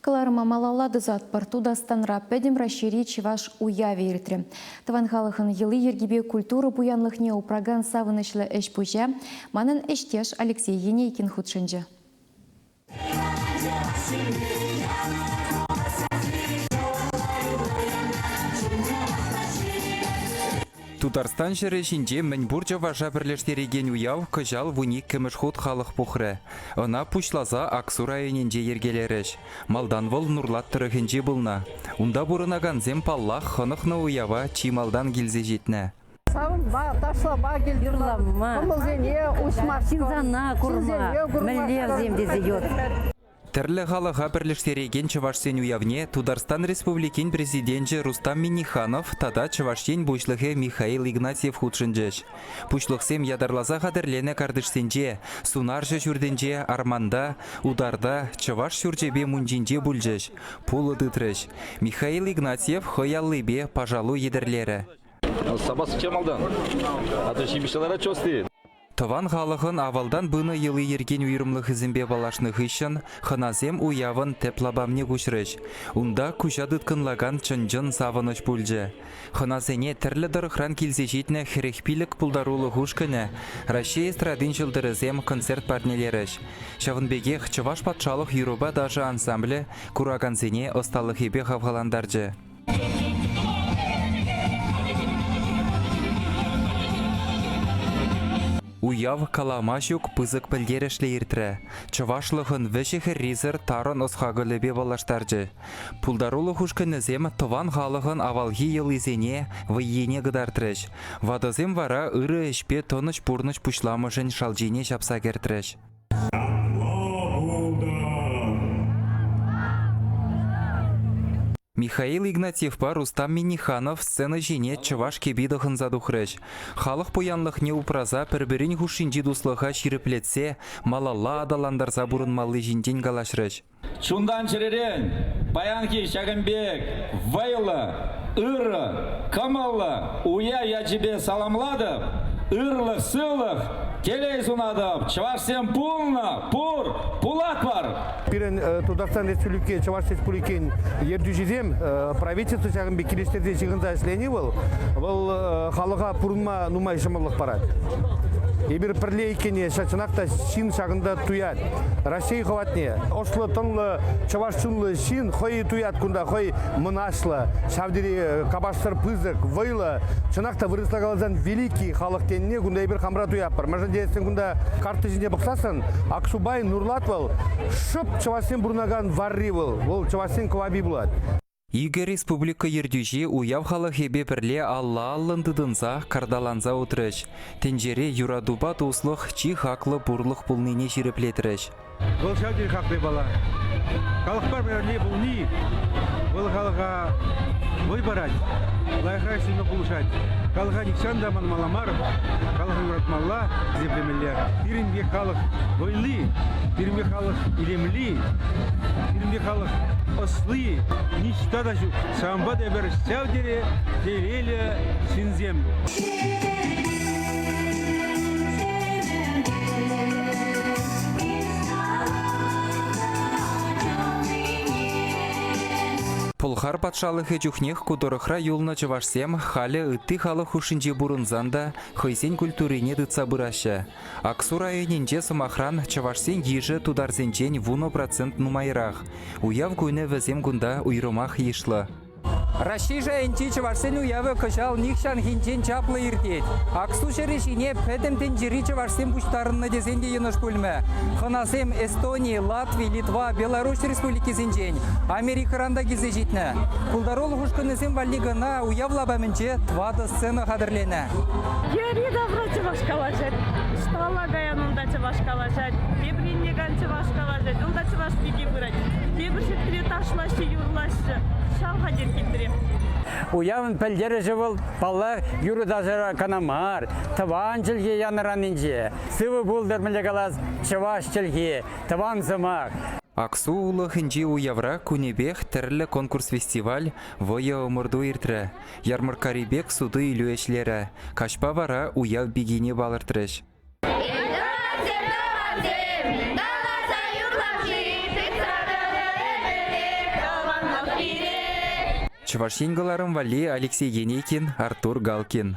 Кӑларӑма малалла тӑсатпӑр. Тутарстанра Пӗтӗм Раҫҫейри чӑваш уявӗ иртрӗ. Тӑван халӑхӑн йӑли-йӗркипе культура пуянлӑхне упракан савӑнӑҫлӑ ӗҫ-пуҫа манӑн ӗҫтеш Алексей Енейкин хутшӑнчӗ. Тутарстан ҫӗрӗ ҫинче мӗнпур чӑваша пӗрлештерекен уяв кӑҫал вуниккӗмӗш хут халӑх пухрӗ. Ӑна пуҫласа Аксу районӗнче йӗркелерӗҫ. Малтан вӑл Нурлат тӑрӑхӗнче пулнӑ. Унта пурӑнакансем, паллах, хӑнӑхнӑ уява чи малтан килсе ҫитнӗ. Савӑнма, ташлама килтӗм. Юрлама. Кӑмӑлсене уҫма. Ҫынсана курма. Мӗнле вӗсем тесе йод. Тӗрлӗ халӑха пӗрлештерекен чӑвашсен уявне Тутарстан Республикин Президенчӗ Рустам Минниханов тата Чӑваш Ен Пуҫлӑхӗ Михаил Игнатьев хутшӑнчӗҫ. Пуҫлӑхсем ятарласа хатӗрленӗ картишсенче, сунарҫӑ ҫуртӗнче, арманта, утарта, чӑваш ҫурчӗпе мунчинче пулчӗҫ, пулӑ тытрӗҫ. Михаил Игнатьев хӑй аллипе пашалу йӗтӗрлерӗ. Сапас малтан. А то ҫимӗҫ ларать чости. Тӑван халӑхӑн авалтан пынӑ йӑли-йӗркин уйрӑмлӑхӗсемпе паллашнӑ хыҫҫӑн хӑнасем уявӑн тӗп лапамне куҫрӗҫ. Унта куҫа тыткӑнлакан чӑн-чӑн савӑнӑҫ пулчӗ. Хӑнасене тӗрлӗ тӑрӑхран килсе ҫитнӗ 45 пултарулӑх ушкӑнӗ Раҫҫей эстрадин ҫӑлтӑрӗсем концерт парнелерӗҫ. Ҫавӑн пекех Чӑваш патшалӑх юрӑпа ташӑ ансамблӗ куракансене ӑсталӑхӗпе хавхалантарчӗ. Уяв калама ҫук пысӑк пӗлтерӗшлӗ иртрӗ. Чӑвашлӑхӑн вӗҫӗ-хӗррисӗр тарӑн ӑс-хакӑлӗпе паллаштарчӗ. Пултарулӑх ушкӑнӗсем тӑван халӑхӑн авалхи йӑлисене, вӑййине кӑтартрӗҫ. Ватӑсем вара ырӑ ӗҫпе тӑнӑҫ пурнӑҫ пуҫламӑшӗн шалчине ҫапса кӗртрӗҫ. Михаил Игнатьевпа Рустам Минниханов сцена ҫине чӑваш кӗпи тӑхӑнса тухрӗҫ. Халӑх пуянлӑхне упраса пӗр-пӗрин хушшинчи туслӑха ҫирӗплетсе малалла аталантарса пурӑнмалли ҫинчен калаҫрӗҫ. Чунтан-чӗререн паянхи ҫакӑн пек вӑйлӑ, ырӑ, кӑмӑллӑ уяв ячӗпе саламлатӑп, ырлӑх-сывлӑх, телей сунатӑп. Чӑвашсем пулнӑ, пур, пулатпӑр! Пирӗн Тутарстан Республики, Чӑваш Республикин ертӳҫисем правительство ҫакӑн пек килӗштерсе ҫыхӑнса ӗҫлени вӑл, вӑл халӑха пурӑнма нумай ҫӑмӑллӑх парать. Эпир пӗрле иккенне чӑнах та ҫын ҫакӑнта туять. Раҫҫей хӑватне, ӑслӑ-тӑнлӑ чӑваш чунлӑ ҫын хӑй туять кунта, хӑй мӑнаҫлӑ, ҫав тери капашсӑр пысӑк, вӑйлӑ. Чӑнах та вырӑсла каласан великий халӑх тенине кунта эпир хамра туятпӑр. Мӗншӗн тесен кунта карта ҫине пӑхсассӑн Аксубай Нурлат вӑл шӑп чӑвашсем пурӑнакан варри вӑл, вӑл чӑвашсен кӑвапи пулать. Икӗ республика ертӳҫи уяв халӑхӗпе пӗрле алла-аллӑн тытӑнса карталанса утрӗҫ. Тӗнчере юратупа туслӑх чи хаклӑ пурлӑх пулнине ҫирӗплетрӗҫ. Вӑл ҫав тери хаклӑ япала. Халӑхпа пӗрле пулни вӑл халӑха вӑй парать, лайӑхрах ӗҫлеме пулӑшать. Халӑха нихҫан та манмалла мар, халӑха юратмалла, хисеплемелле. Пирӗн пек халӑх вӑйли, пирӗн пек халӑх илемли, пирӗн пек халӑх ӑсли ниҫта та ҫук. Ҫавӑнпа та эпир ҫав тери телейлӗ ҫынсем. Пӑлхар патшалӑхӗ чухнех ку тӑрӑхра юлнӑ чӑвашсем халӗ ытти халӑх хушшинче пурӑнсан та хӑйсен культурине тытса пыраҫҫӗ. Аксу районӗнче, сӑмахран, чӑвашсен йышӗ тутарсенчен 10% нумайрах. Уяв кунӗ вӗсем кунта уйрӑмах йышлӑ. Раҫҫей шайӗнчи чӑвашсен уявӗ кӑҫал нихҫанхинчен чаплӑ иртет. Аксу ҫӗрӗ ҫине пӗтӗм тӗнчери чӑвашсем пуҫтарӑннӑ тесен те йӑнӑш пулмӗ. Хӑнасем Эстони, Латви, Литва, Беларуҫ республикисенчен, Америкӑран та килсе ҫитнӗ. Пултарулӑх ушкӑнӗсем валли кӑна уяв лапамӗнче тӑватӑ сцена хатӗрленӗ. Йӗри-тавра чӑваш калаҫать. Ӑҫталла каян унта чӑваш калаҫать. Тепӗр енне кан чӑваш калаҫать. Унта чӑваш пики пырать. Тепӗр ҫӗртре ташлаҫҫӗ, юрлаҫҫӗ. Ҫав хатӗр хитре. Уявӑн пӗлтерӗшӗ вӑл, паллах, юрӑ-ташӑра кӑна мар, тӑван чӗлхе янӑранинче. Сывӑ пултӑр, мӗнле калас, чӑваш чӗлхи, тӑван сӑмах. Аксу улӑхӗнчи уявра кунӗпех тӗрлӗ конкурс-фестиваль, вӑйӑ-ӑмӑрту иртрӗ. Ярмӑрккари пек суту-илӳ ӗҫлерӗ. Каҫпа вара уяв пикине палӑртрӗҫ. Тӑвансем, тӑвансем, каласа юрлам-ши, тытса тӑтӑр ӗмӗре. Чӑваш Ен кӑларӑм валли Алексей Енейкин, Артур Галкин.